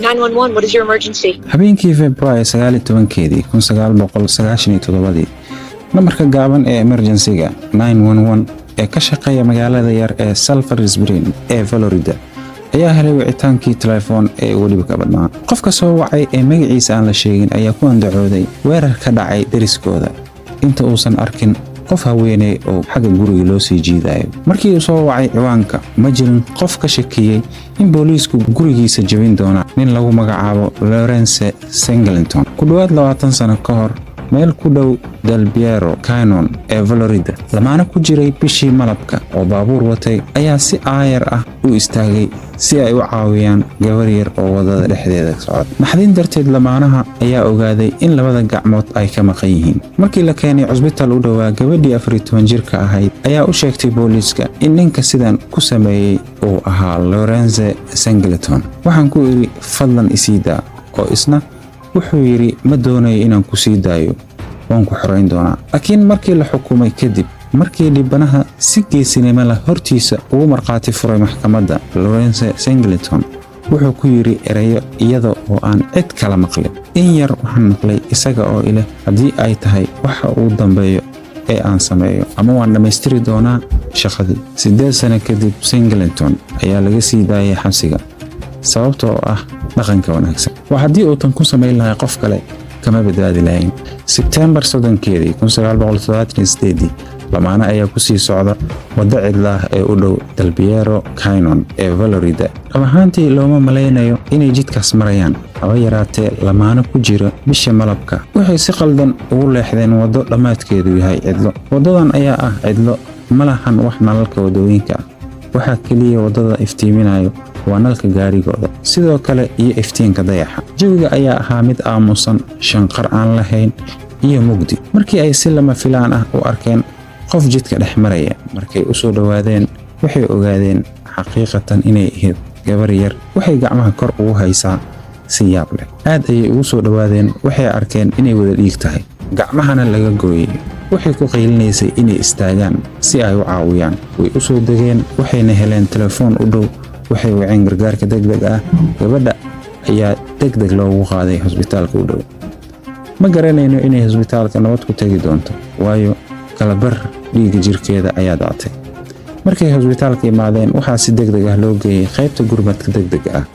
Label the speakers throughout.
Speaker 1: 911, what is your emergency?
Speaker 2: Habeenkii Februaayo 19-keedii 1997-dii, nambarka gaaban ee emergency-ga 911 ee ka shaqeeya magaalada yar ee Sulphur Spring ee Florida ayaa helay wicitaankii telefoon ee weliba ka badnaa. Qofka soo wacay ee magaciisa aan la sheegin ayaa ku andacooday weerar ka dhacay deriskooda inta uusan arkin qof haweeney oo xagga guriga loo sii jiidayo. Markii uu soo wacay ciwaanka, ma jirin qof ka shakiyey in booliisku gurigiisa jebin doona nin lagu magacaabo Lawrence Singleton. Ku dhowaad 20 sano ka hor, meel ku dhow Del Perro Canyon ee Florida, lamaano ku jiray bishii malabka oo baabuur watay ayaa si aayar ah u istaagay si ay u caawiyaan gabar yar oo wadada dhexdeeda socod. Naxdin darteed, lamaanaha ayaa ogaaday in labada gacmood ay ka maqan yihiin. Markii la keenay cusbitaal u dhowaa, gabadhii 14 jirka ahayd ayaa u sheegtay booliiska in ninka sidan ku sameeyey uu ahaa Lawrence Singleton. "Waxaan ku idhi, 'Fadlan isii daa,' oo isna wuxuu yidhi, 'Ma doonayo inaan ku sii daayo, waan ku xorayn doonaa.'" Laakiin markii la xukumay kadib, markii dhibanaha si geesinimo leh hortiisa ugu markhaati furay maxkamadda, Lawrence Singleton wuxuu ku yidhi erayo iyada oo aan cid kala maqlin: "In yar waxaan maqlay isaga oo ileh, haddii ay tahay waxa uu dambeeyo ee aan sameeyo, ama waan dhammaystiri doonaa shaqadii." 8 sano kadib, Singleton ayaa laga sii daayay xabsiga sababtoo ah dhaqanka wanaagsan. Waa haddii uutan ku samayn lahay qof kale, kama badbaadi lahayn. Sebteembar 30-keedii, lamaane ayaa ku sii socda waddo cidlaah ee u dhow Del Perro Canyon ee Florida. Dhab ahaantii, looma malaynayo inay jidkaas marayaan. Haba yaraatee, lamaano ku jira bisha malabka waxay si qaldan ugu leexdeen waddo dhammaadkeedu yahay cidlo. Waddadan ayaa ah cidlo, ma lahan wax nalalka waddooyinka ah. Waxaa keliya waddada iftiiminayo waa nalka gaarigooda, sidoo kale iyo iftiinka dayaxa. Jawiga ayaa ahaa mid aamusan, shanqar aan lahayn iyo mugdi, markii ay si lama filaan ah u arkeen qof jidka dhex maraya. Markay u soo dhowaadeen, waxay ogaadeen xaqiiqatan inay ahayd gabar yar. Waxay gacmaha kor ugu haysaa si yaab leh. Aad ayay ugu soo dhowaadeen, waxay arkeen inay wada dhiig tahay, gacmahana laga gooyey. Waxay ku qaylinaysay inay istaagaan si ay u caawiyaan. Way u soo degeen, waxayna heleen telefoon u dhow. Waxay waceen gargaarka degdeg ah. Gabadha ayaa degdeg loogu qaaday hosbitaalka u dhow. Ma garanayno inay hosbitaalka nabad ku tegi doonto, waayo kalabar dhiigga jirkeeda ayaa daatay. Markay hosbitaalka imaadeen, waxaa si degdeg ah loo geeyey qaybta gurmadka degdega ah.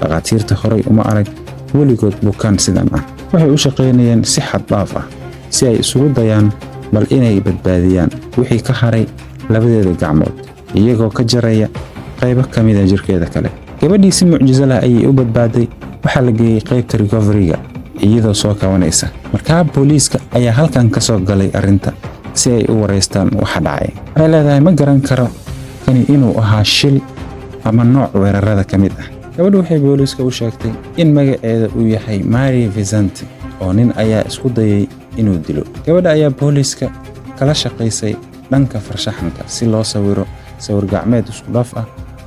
Speaker 2: Dhakhaatiirta horay uma arag weligood bukaan sidan ah. Waxay u shaqaynayeen si xad dhaaf ah si ay isugu dayaan bal inay badbaadiyaan wixii ka haray labadeeda gacmood, iyagoo ka jaraya qaybo ka mida jirkeeda kale. Gabadhii si mucjiso leh ayay u badbaaday. Waxaa la geeyey qaybta recovery-ga iyadoo soo kabanaysa. Markaa booliiska ayaa halkan ka soo galay arrinta si ay u wareystaan waxa dhacay. Waxay leedahay, "Ma garan karo kani inuu ahaa shil ama nooc weerarada ka mid ah." Gabadhu waxay booliiska u sheegtay in magaceeda uu yahay Mary Vizante oo nin ayaa isku dayay inuu dilo. Gabadha ayaa booliiska kala shaqaysay dhanka farshaxanka si loo sawiro sawir gacmeed isku dhaf ah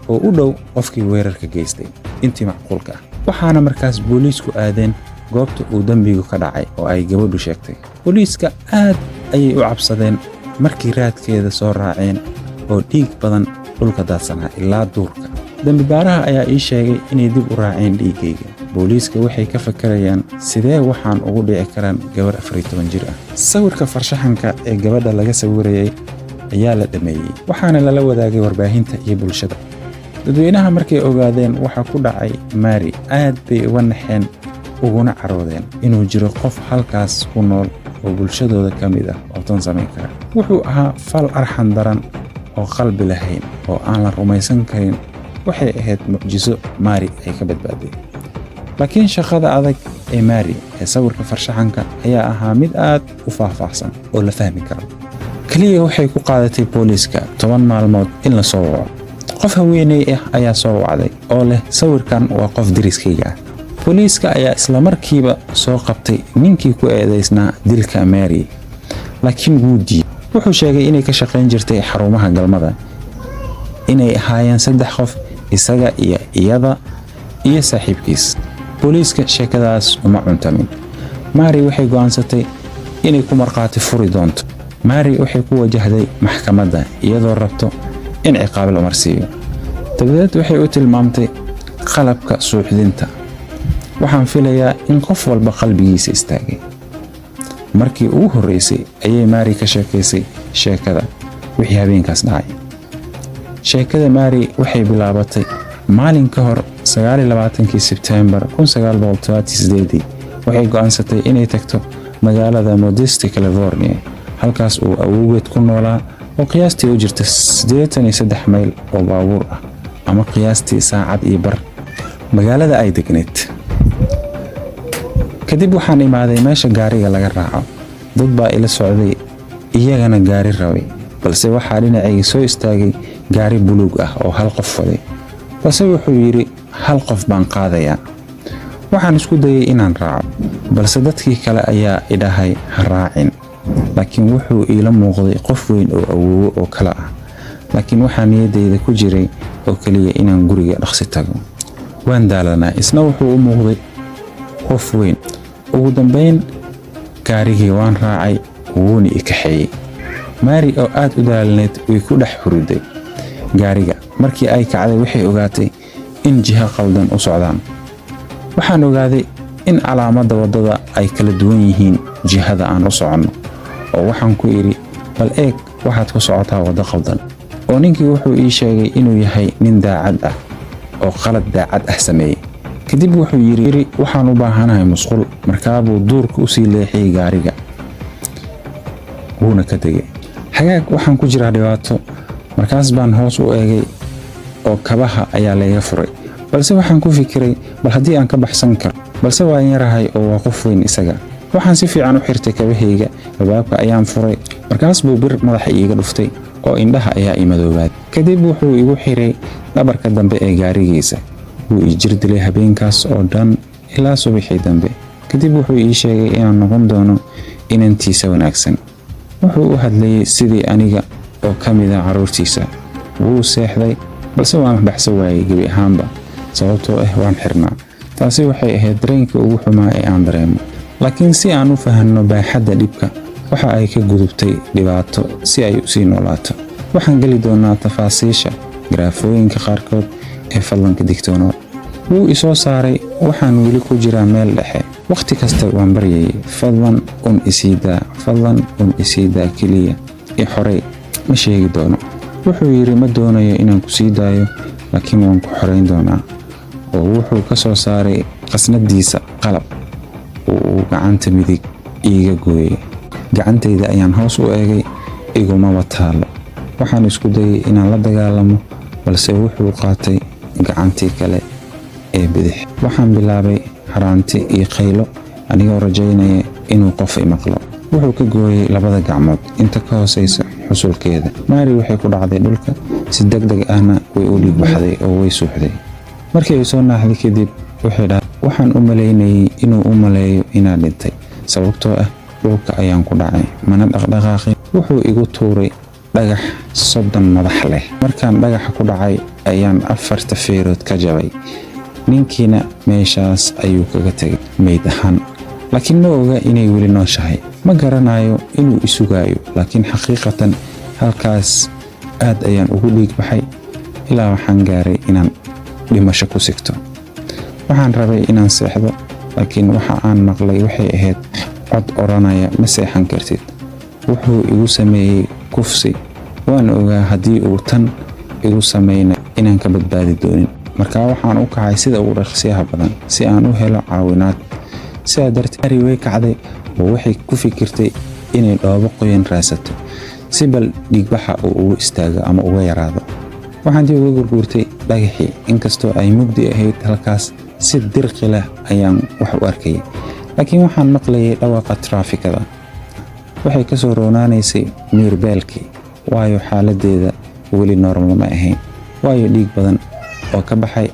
Speaker 2: oo u dhow qofkii weerarka geystay intii macquulka ah. Waxaana markaas booliisku aadeen goobta uu dembigu ka dhacay oo ay gabadhu sheegtay. Booliiska aad ayay u cabsadeen markii raadkeeda soo raaceen oo dhiig badan dhulka daadsanaa ilaa duurka. Dembibaaraha ayaa ii sheegay inay dib u raaceen dhiiggayga. Booliiska waxay ka fakarayaan sidee waxaan ugu dhici karaan gabar 14 jir ah. Sawirka farshaxanka ee gabadha laga sawirayay ayaa la dhameeyey, waxaana lala wadaagay warbaahinta iyo bulshada. Dadweynaha markay ogaadeen waxa ku dhacay Mary, aad bay uga naxeen uguna caroodeen inuu jiro qof halkaas ku nool oo bulshadooda ka mid ah oo tan samayn kara. Wuxuu ahaa fal arxan daran oo qalbi lahayn oo aan la rumaysan karin. Waxay ahayd mucjiso Mary ay ka badbaaday. Laakiin shaqada adag ee Mary ee sawirka farshaxanka ayaa ahaa mid aad u faahfaahsan oo la fahmi karo. Keliya waxay ku qaadatay booliiska 10 maalmood in la soo waco. Qof haweeney ah ayaa soo wacday oo leh, "Sawirkan waa qof deriskayga ah." Booliiska ayaa islamarkiiba soo qabtay ninkii ku eedaysnaa dilka Mary, laakiin wuu diiday. Wuxuu sheegay inay ka shaqayn jirtay xarumaha galmada, inay ahaayeen saddex qof, isaga iyo iyada iyo saaxiibkiis. Booliiska sheekadaas uma cuntamin. Mary waxay go'aansatay inay ku markhaati furi doonto. Mary waxay ku wajahday maxkamadda iyadoo rabto in ciqaab la marsiiyo. Dabadeed waxay u tilmaamtay qalabka suuxdinta. Waxaan filayaa in qof walba qalbigiisa istaagay. Markii ugu horreysay ayay Mary ka sheekaysay sheekada wixii habeenkaas dhacay. Sheekada Mary waxay bilaabatay maalin ka hor, 29-kii Sebteembar. Waxay go'aansatay inay tagto magaalada Modesto, California, halkaas uu awowgeed ku noolaa, oo qiyaastii u jirta 83 mayl oo baabuur ah ama qiyaastii saacad iyo bar magaalada ay degneed. Kadib waxaan imaaday meesha gaariga laga raaco. Dad baa ila socday, iyagana gaari rabay, balse waxaa dhinacayga soo istaagay gaari buluug ah oo hal qof waday, balse wuxuu yidhi, "Hal qof baan qaadayaa." Waxaan isku dayay inaan raaco, balse dadkii kale ayaa idhahay, "Ha raacin." Laakiin wuxuu iila muuqday qof weyn oo awoowo oo kale ah, laakiin waxaa niyaddayda ku jiray oo keliya inaan guriga dhaqsi tago. Waan daalanaa, isna wuxuu u muuqday qof weyn. Ugu dambayn gaarigii waan raacay, wuuna i kaxeeyey. Mary oo aad u daalneed way ku dhex huruday gaariga. Markii ay kacday, waxay ogaatay in jiho qaldan u socdaan. Waxaan ogaaday in calaamadda waddada ay kala duwan yihiin jihada aan u soconno, oo waxaan ku idhi, "Bal eeg, waxaad ku socotaa waddo qaldan." Oo ninkii wuxuu ii sheegay inuu yahay nin daacad ah oo qalad daacad ah sameeyey. Kadib wuxuu yidhi, "Waxaan u baahanahay musqul." Markaabuu duurka usii leexiyey gaariga, wuuna ka tegey. Hagaag, waxaan ku jiraa dhibaato. Markaas baan hoos u eegay oo kabaha ayaa layga furay, balse waxaan ku fikiray, bal haddii aan ka baxsan karo, balse waan yarahay oo waa qof weyn isaga. Waxaan si fiican u xirtay kabahayga, albaabka ayaan furay. Markaas buu bir madaxa iiga dhuftay oo indhaha ayaa i madoobaaday. Kadib wuxuu igu xiray dhabarka dambe ee gaarigiisa. Wuu i jir dilay habeenkaas oo dhan ilaa subaxii dambe. Kadib wuxuu ii sheegay inaan noqon doono inantiisa wanaagsan. Wuxuu u hadlayay sidii aniga oo ka mida carruurtiisa. Wuu seexday, balse waan baxsan waayey gebi ahaanba, sababtoo ah waan xirnaa. Taasi waxay ahayd dareenkii ugu xumaa ee aan dareemo. Laakiin si aan u fahanno baaxadda dhibka, waxa ay ka gudubtay dhibaato si ay usii noolaato. Waxaan geli doonaa tafaasiisha garaafooyinka qaarkood ee fadlanka digtoonow. Wuu isoo saaray. Waxaan weli ku jiraa meel dhexe. Wakhti kasta waan baryayay, "Fadlan un isiidaa, fadlan un isiidaa, keliya i xorey, ma sheegi doono." Wuxuu yidhi, "Ma doonayo inaan ku sii daayo, laakiin waan ku xorayn doonaa." Oo wuxuu ka soo saaray qasnadiisa qalab oo uu gacanta midig iiga gooyay. Gacantayda ayaan hoos u eegay, igumaba taallo. Waxaan isku dayay inaan la dagaalamo, balse wuxuu qaatay gacantii kale ee bidix. Waxaan bilaabay haraanti iyo qaylo, anigoo rajaynaya inuu qof i maqlo. Wuxuu ka gooyey labada gacmood inta ka hoosaysa xusulkeeda. Mary waxay ku dhacday dhulka, si deg deg ahna way u dhiig baxday oo way suuxday. Markii ay soo naaxday kadib, waxay dhahay, "Waxaan u malaynayay inuu u maleeyo inaan dhintay, sababtoo ah dhulka ayaan ku dhacay, mana dhaqdhaqaaqin. Wuxuu igu tuuray dhagax 30 madax leh. Markaan dhagaxa ku dhacay ayaan afarta feerood ka jabay. Ninkiina meeshaas ayuu kaga tegay meyd ahaan, laakiin ma oga inay weli nooshahay. Ma garanayo inuu isugaayo, laakiin xaqiiqatan halkaas aad ayaan ugu dhiig baxay, ilaa waxaan gaaray inaan dhimasho ku sigto. Waxaan rabay inaan seexdo, laakiin waxa aan maqlay waxay ahayd cod odhanaya, 'Ma seexan kartid.' Wuxuu igu sameeyey kufsi. Waan ogaa haddii uu tan igu samayna inaan ka badbaadi doonin. Markaa waxaan u kacay sida ugu dhaqsiyaha badan si aan u helo caawinaad." Sidaa darteed Mary way kacday oo waxay ku fikirtay inay dhoobo qoyan raadsato si bal dhiigbaxa uu ugu istaago ama uga yaraado. Waxaan dib uga gurguurtay dhagaxii. Inkastoo ay mugdi ahayd halkaas, si dirqi leh ayaan wax u arkayay, laakiin waxaan maqlayay dhawaaqa taraafikada. Waxay ka soo roonaanaysay miirbeelkii, waayo xaaladdeeda weli normal ma ahayn, waayo dhiig badan oo ka baxay.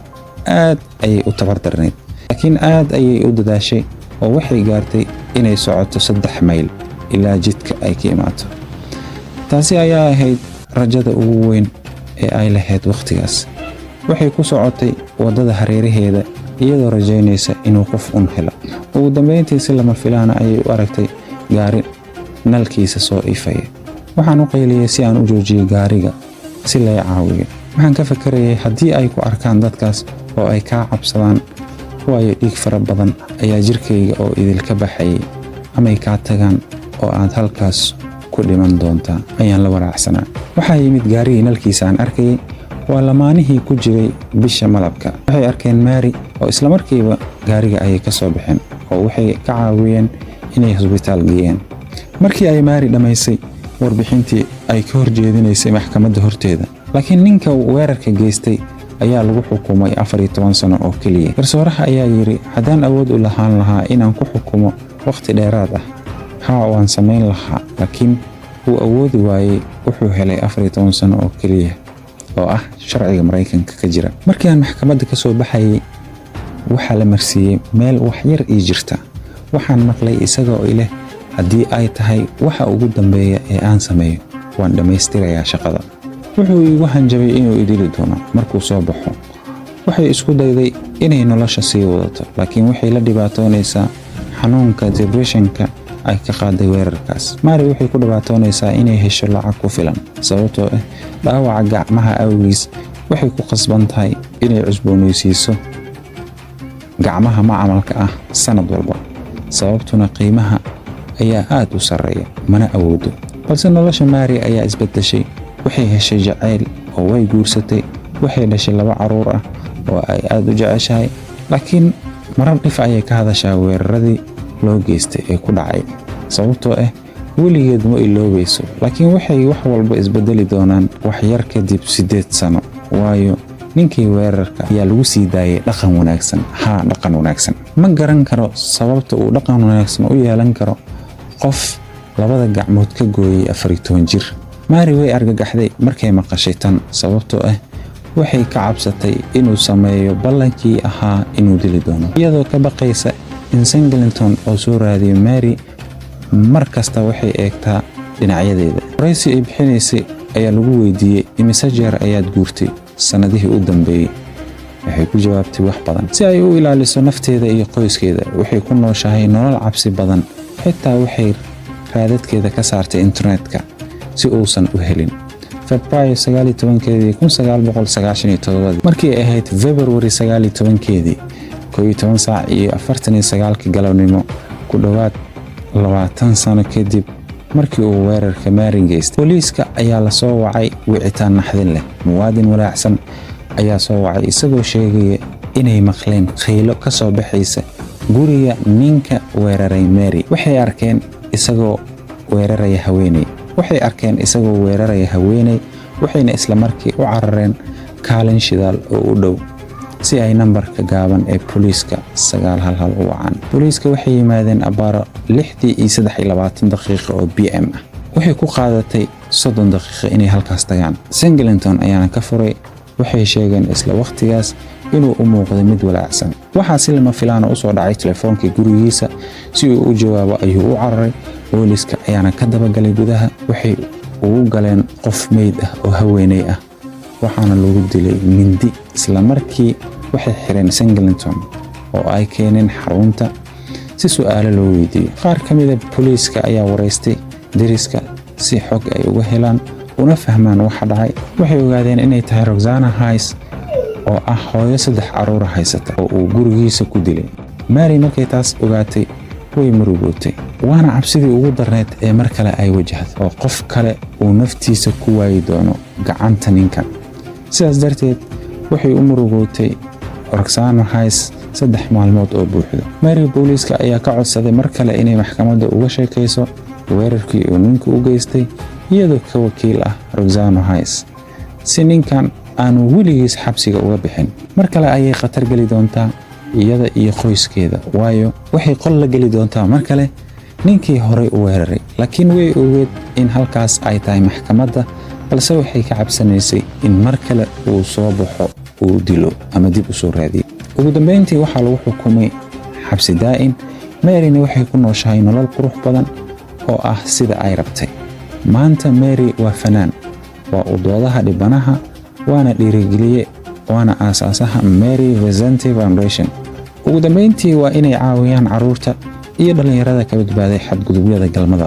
Speaker 2: Aad ayay u tabar darnayd, laakiin aad ayay u dadaashay oo waxay gaartay inay socoto 3 mayl ilaa jidka ay ka imaato. Taasi ayaa ahayd rajada ugu weyn ee ay lahayd wakhtigaas. Waxay ku socotay waddada hareeraheeda, iyadoo rajaynaysa inuu qof un helo. Ugu dambeyntii, si lama filaana ayay u aragtay gaari nalkiisa soo ifaya. Waxaan u qayliyey si aan u joojiyey gaariga si lay caawiyo. Waxaan ka fakarayay, haddii ay ku arkaan dadkaas oo ay kaa cabsadaan, Waayo, dhiig fara badan ayaa jirkayga oo idilka baxayay. Amay kaa tagaan oo aad halkaas ku dhiman doontaa, ayaan la walaacsanaa. Waxaa yimid gaarigii nalkiisa aan arkayay. Waa lamaanihii ku jiray bisha malabka. Waxay arkeen Mary oo islamarkiiba gaariga ayay ka soo baxeen oo waxay ka caawiyeen inay hosbitaal geeyaan. Markii ay Mary dhammaysay warbixintii ay ka horjeedinaysay maxkamadda horteeda, laakiin ninka weerarka geystay ayaa lagu xukumay 14 sano oo keliya. Garsooraha ayaa yidhi, "Haddaan awood u lahaan lahaa inaan ku xukumo wakhti dheeraad ah, haa, waan samayn lahaa." Laakiin wuu awoodi waayey. Wuxuu helay 14 sano oo keliya, oo ah sharciga Maraykanka ka jira. Markii aan maxkamadda ka soo baxayay, waxaa la marsiiyey meel wax yar ii jirta. Waxaan maqlay isaga oo ileh, "Haddii ay tahay waxa ugu dambeeya ee aan sameeyo, waan dhammaystirayaa shaqada." Wuxuu iigu hanjabay inuu idili doono markuu soo baxo. Waxay isku dayday inay nolosha sii wadato, laakiin waxay la dhibaatoonaysaa xanuunka depression-ka ay ka qaaday weerarkaas. Mary waxay ku dhibaatoonaysaa inay hesho lacag ku filan, sababtoo ah dhaawaca gacmaha awgiis. Waxay ku qasban tahay inay cusboonaysiiso gacmaha macmalka ah sanad walba, sababtuna qiimaha ayaa aad u sarreeya, mana awoodo. Balse nolosha Mary ayaa isbedeshay. Waxay heshay jacayl oo way guursatay. Waxay dhashay laba carruur ah oo ay aad u jeceshahay, laakiin marar dhif ayay ka hadashaa weeraradii loo geystay ee ku dhacay, sababtoo ah weligeed ma iloobayso. Laakiin waxay wax walba isbedeli doonaan wax yar kadib 8 sano, waayo ninkii weerarka ayaa lagu sii daayay dhaqan wanaagsan. Haa, dhaqan wanaagsan. Ma garan karo sababta uu dhaqan wanaagsan u yeelan karo qof labada gacmood ka gooyay 14 jir. Mary way argagaxday markay maqashay tan, sababtoo ah waxay ka cabsatay inuu sameeyo ballankii ahaa inuu dili doono. Iyadoo ka baqaysa in Singleton oo soo raadiyo Mary, mar kasta waxay eegtaa dhinacyadeeda. Waraysi ay bixinaysay ayaa lagu weydiiyey, "Imise jeer ayaad guurtay sannadihii u dambeeyey?" Waxay ku jawaabtay, "Wax badan." Si ay u ilaaliso nafteeda iyo qoyskeeda, waxay ku nooshahay nolol cabsi badan. Xitaa waxay raadadkeeda ka saartay internetka si uusan u helin. Februaayo 19-keedii 1997, markii ay ahayd Februari 19-keedii, 11 saac iyo 49-kii galabnimo, ku dhowaad 20 sano kadib markii uu weerarka Mary geystay, booliiska ayaa lasoo wacay wicitaan naxdin leh. Muwaadin walaacsan ayaa soo wacay isagoo sheegaya inay maqleen qaylo ka soo baxaysa guriga ninka weeraray Mary. Waxay arkeen isagoo weeraraya haweeney. Waxay arkeen isagoo weeraraya haweeney, waxayna isla markii u carareen kaalin shidaal oo u dhow si ay nambarka gaaban ee booliiska 911 u wacaan. Booliiska waxay yimaadeen abbaaro 6:23 oo PM ah. Waxay ku qaadatay 30 daqiiqo inay halkaas tagaan. Singleton ayaana ka furay. Waxay sheegeen isla wakhtigaas inuu u muuqday mid walaacsan. Waxaa si lama filaana usoo dhacay telefoonkii gurigiisa. Si uu u jawaabo ayuu u cararay. Booliiska ayaana ka dabagalay gudaha. Waxay ugu galeen qof meyd ah oo haweeney ah, waxaana lagu dilay mindi. Isla markii waxay xireen Singleton oo ay keeneen xarunta si su'aalo loo weydiiyo. Qaar ka mida booliiska ayaa waraystay deriska si xog ay uga helaan una fahmaan waxa dhacay. Waxay ogaadeen inay tahay Roxana Hayes, oo ah hooyo saddex carruura haysata oo uu gurigiisa ku dilay. Mary markay taas ogaatay way murugootay, waana cabsidii ugu darneyd ee mar kale ay wajahdo, oo qof kale uu naftiisa ku waayi doono gacanta ninkan. Sidaas darteed waxay u murugootay Roxana Hayes 3 maalmood oo buuxda. Mary booliiska ayaa ka codsaday mar kale inay maxkamadda uga sheekayso weerarkii uu ninku u geystay, iyadoo ka wakiil ah Roxana Hayes, si ninkan aanu weligiis xabsiga uga bixin. Mar kale ayay khatar geli doontaa iyada iyo qoyskeeda, waayo waxay qol la geli doontaa mar kale ninkii horay u weeraray. Laakiin way ogeed in halkaas ay tahay maxkamadda, balse waxay ka cabsanaysay in mar kale uu soo baxo, uu dilo ama dib u soo raadiyo. Ugu dambeyntii waxaa lagu xukumay xabsi daa'in. Maryna waxay ku nooshahay nolol qurux badan oo ah sida ay rabtay. Maanta Mary waa fanaan, waa u doodaha dhibanaha, waana dhiirigeliye, waana aasaasaha Mary Vicente Foundation. Ugu dambeyntii waa inay caawiyaan carruurta iyo dhallinyarada ka badbaaday xadgudubyada galmada.